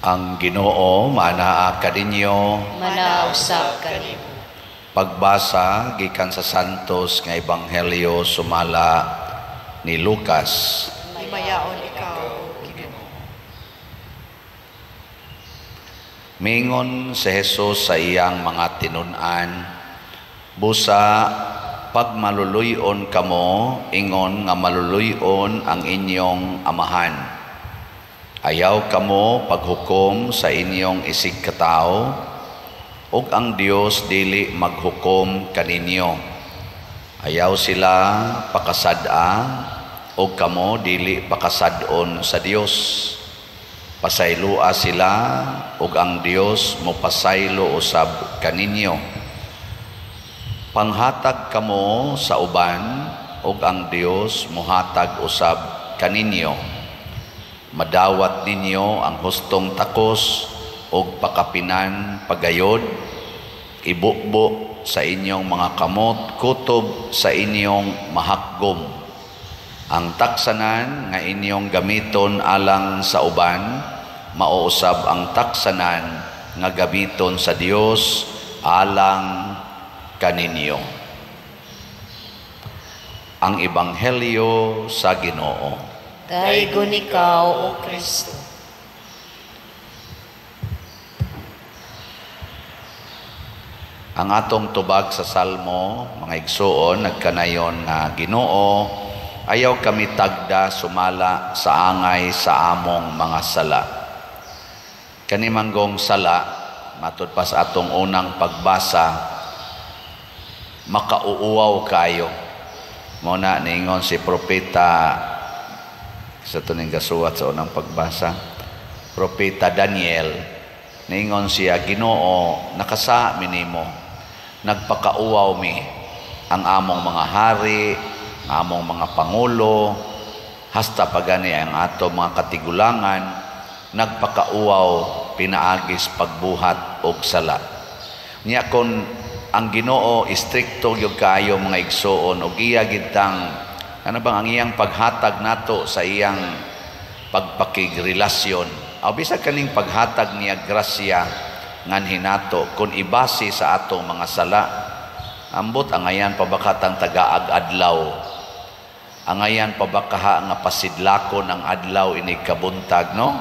Ang Ginoo manaa kaninyo. Manausab kanimo. Pagbasa gikan sa Santos nga Ebanghelyo sumala ni Lucas. Himayaon ikaw, Ginoo. Mingon si Jesus sa iyang mga tinun-an, "Busa pagmaluluy-on kamo, ingon nga maluluy-on ang inyong amahan. Ayaw kamo paghukom sa inyong isig katawo, ug ang Dios dili maghukom kaninyo. Ayaw sila pakasad-a, ug kamo dili pakasad-on sa Dios. Pasayloa sila, ug ang Dios mopasaylo usab kaninyo. Panghatag kamo sa uban, ug ang Dios mohatag usab kaninyo. Madawat ninyo ang hustong takos ug pakapinan pagayod, ibukbo sa inyong mga kamot, kutob sa inyong mahakgom. Ang taksanan nga inyong gamiton alang sa uban, mauusab ang taksanan nga gamiton sa Dios alang kaninyo." Ang Ebanghelyo sa Ginoo. Daygon ikaw, O Kristo. Ang atong tubag sa Salmo, mga igsuon, nagkanayon nga Ginoo, ayaw kami tagda sumala sa angay sa among mga sala. Kanimanggong sala, matud pa sa atong unang pagbasa, makauuaw kayo. Mao na niingon si propeta sa tuning gasuwat sa unang pagbasa, Propeta Daniel, niingon siya, Ginoo, nakasa mi nimo, nagpakauaw mi ang among mga hari, ang among mga pangulo, hasta pagani ang ato mga katigulangan, nagpakauaw pinaagis pagbuhat og sala. Nya kon ang Ginoo istrikto gyud kaayo, mga igsuon, og iya gitang ano bang ang iyang paghatag nato sa iyang pagpakigrelasyon. Aw bisag kaning paghatag niya grasya nganhi nato kun ibase sa atong mga sala. Ambot angayan pabakatang tagaag adlaw. Angayan pabakaha nga pasidlakon ang adlaw inig kabuntag, no?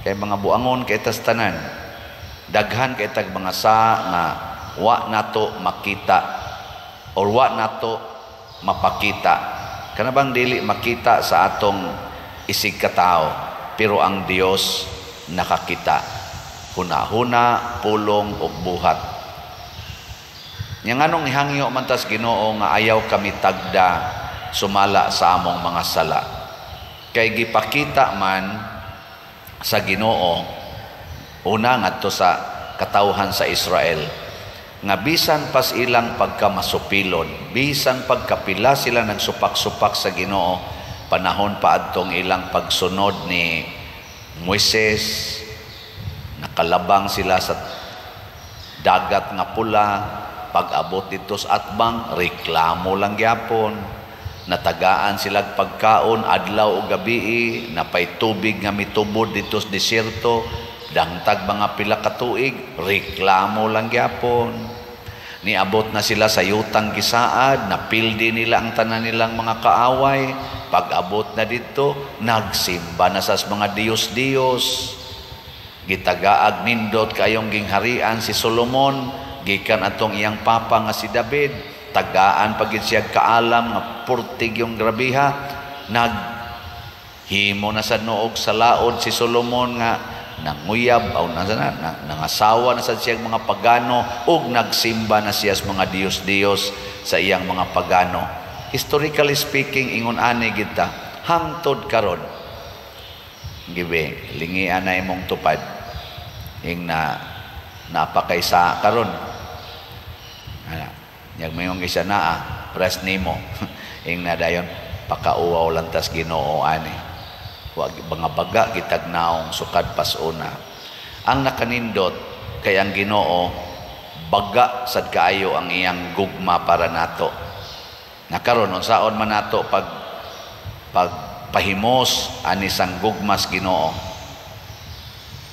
Kay mga buangon kay tas tanan. Daghan kay tag mga sa nga wa nato makita or wa nato mapakita. Kana bang dili makita sa atong isig katao, pero ang Dios nakakita. Hunahuna, pulong ug buhat. Nya nganong nihangyo man tas Ginoo nga ayaw kami tagda sumala sa among mga sala. Kay gipakita man sa Ginoo una ngadto sa katawhan sa Israel nga bisan pas ilang pagkamasupilon, bisan pagkapila sila nagsupak-supak sa Ginoo, panahon pa adtong ilang pagsunod ni Moises, nakalabang sila sa dagat nga pula, pag-abot dito sa atbang, reklamo lang gyapon, natagaan sila pagkaon adlaw o gabii, napay tubig nga mitubod dito sa desierto, dangtag mga pila ka tuig, reklamo lang gyapon. Niabot na sila sa yutang gisaad, napildi nila ang tanan nilang mga kaaway. Pag-abot na dito, nagsimba na sa mga diyos-diyos. Gitagaag nindot kayong gingharian si Solomon, gikan atong iyang papa nga si David. Tagaan pagid siya kaalam nga purtig yung grabiha. Naghimo na sa noog sa laod si Solomon nga nanguyab aw nangasawa na sad siya mga pagano ug nagsimba na siya sa mga diyos-diyos sa iyang mga pagano. Historically speaking, ingon ani kita hangtod karon. Gibe, lingian na imong tupad. Ing na napakaysa karon. Ana, nyag mayong isa naa, press nimo. Ing na dayon pakauwaw lang tas Ginoo ani. Wag mga baga gitag naong sukad pasuna. Ang nakanindot kay ang Ginoo baga sad kaayo ang iyang gugma para nato. Nakaron unsaon man nato pag pagpahimos ani sang gugmas Ginoo.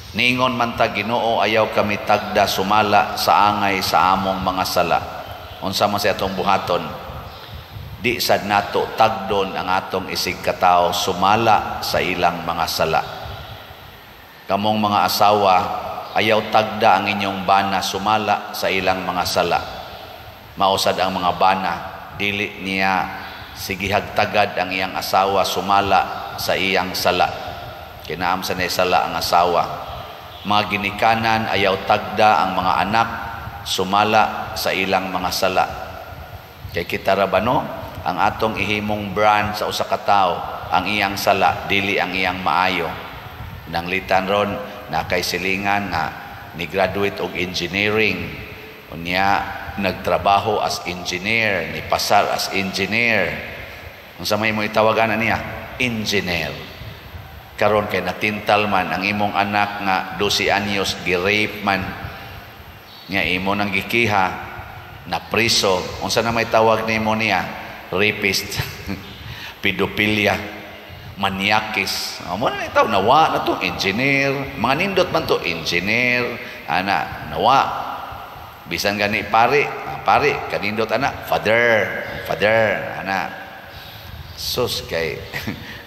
Niingon man ta, "Ginoo, ayaw kami tagda sumala sa angay sa among mga sala." Unsa man sa atong buhaton? Di sad nato tagdon ang atong isig katawo sumala sa ilang mga sala. Kamong mga asawa, ayaw tagda ang inyong bana sumala sa ilang mga sala. Mao sad ang mga bana, dili niya sigihag tagad ang iyang asawa sumala sa iyang sala. Kinaam sa niya sala ang asawa. Mga ginikanan, ayaw tagda ang mga anak sumala sa ilang mga sala. Kay kita ra ba, no? Ang atong ihimong brand sa usa ka tawo ang iyang sala, dili ang iyang maayo. Nanglitan ron na kay silingan nga ni graduate og engineering, unya nagtrabaho as engineer, ni pasar as engineer. Unsa may mo itawagan niya? Engineer. Karon kay natintal man ang imong anak nga 12 anyos, gi-rape man nga imo nang gikiha, na priso, unsa na may tawag nimo niya? Rapist, pedophilia, manyakis. Mo na itaw nawa na to engineer, mga nindot man to engineer ana, nawa. Bisan gani pari, pari kanindot ana, father, father ana. Sus, kay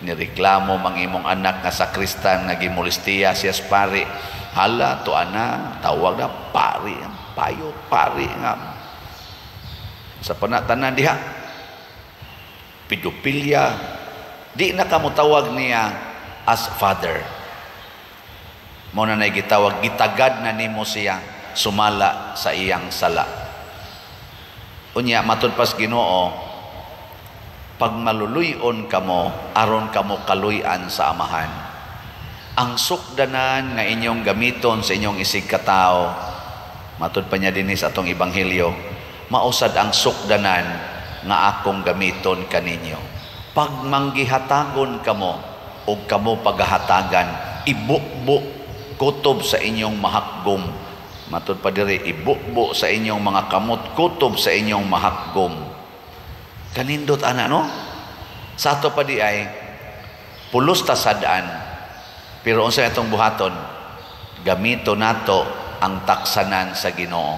nireklamo mang imong anak nga sakristan nga gimulistiya siya sa pari. Hala to ana, tawag na pari, payo pari nga sa panatanan diha pedophilia. Di na ka tawag niya as father. Mo na nay gitawag, gitagad na nimo siya sumala sa iyang sala. Unya matud pas Ginoo, pagmaluluy-on kamo aron kamo kaluy-an sa Amahan. Ang sukdanan nga inyong gamiton sa inyong isig katawo, matud pa niya dinhi sa atong ebanghelyo, mausad ang sukdanan nga akong gamiton kaninyo. Pag manggihatagon kamo og kamo pagahatagan, ibukbo kutob sa inyong mahakgom. Matud pa diri, ibukbo sa inyong mga kamot kutob sa inyong mahakgom. Kanindot ana, no? Sa ato pa di ay pulos ta sad-an, pero unsa itong buhaton? Gamito nato ang taksanan sa Ginoo,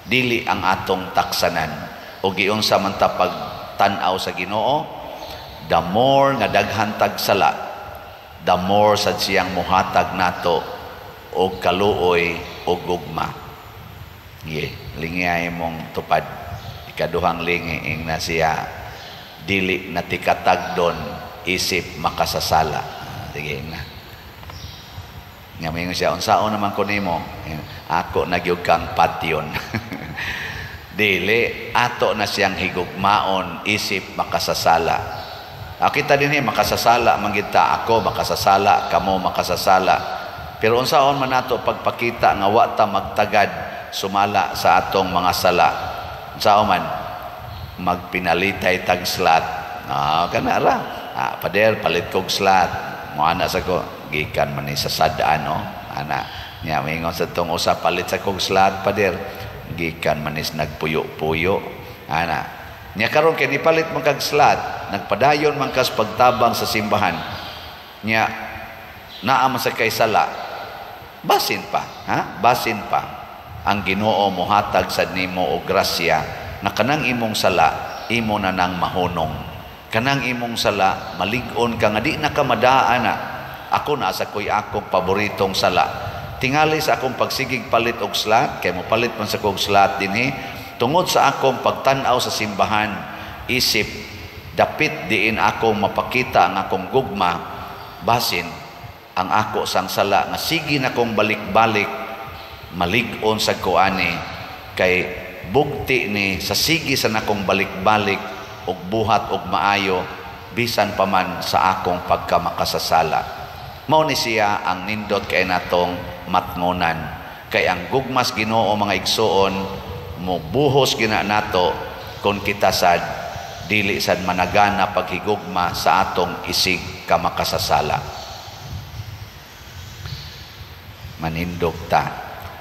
dili ang atong taksanan. O giunsa man ta pagtan-aw sa Ginoo, the more nga daghan tag sala, the more sad siyang muhatag nato og kaluoy o gugma. Ye, lingi mong tupad. Ikaduhang lingi, ing na siya, dili na tikatagdon isip makasasala. Sige na. Nga mingon siya, "Unsaon naman ko nimo? Ako na gyud kang patyon." Dili, ato na siyang higugmaon isip makasasala. Kita dinhi makasasala man gid ta, ako makasasala, kamo makasasala. Pero unsaon man nato pagpakita nga wa ta magtagad sumala sa atong mga sala? Unsaon man? Magpinalitay tag slat. Kana ra. "Pader, palit kog slat." Mo ana sa ko, gikan man ni sa sad-an, no? Ana. Nya mingon sa tong usa, "Palit sa kog slat, pader." "Gikan man is nagpuyo-puyo." Ana. Nya karon kay nipalit man kag slat, nagpadayon man kas pagtabang sa simbahan. Nya naa man sa kay sala. Basin pa, ha? Basin pa. Ang Ginoo mohatag sad nimo og grasya na kanang imong sala imo na nang mahunong. Kanang imong sala malig-on ka nga di na ka madaan na. Ako na sa ko'y akong paboritong sala. Tingali sa akong pagsigig palit og slat, kay mo palit man sa kog slat dinhi, tungod sa akong pagtan-aw sa simbahan, isip dapit diin akong mapakita ang akong gugma, basin ang ako sang sala nga sige na kong balik-balik, malig-on sa ko ani, kay bugti ni sa sige sa nakong balik-balik og buhat og maayo bisan pa man sa akong pagkamakasasala. Mao ni siya ang nindot kay natong matngonan. Kay ang gugmas Ginoo, mga igsuon, mobuhos gina nato kon kita sad dili sad managana paghigugma sa atong isig kamakasasala. Manindog ta.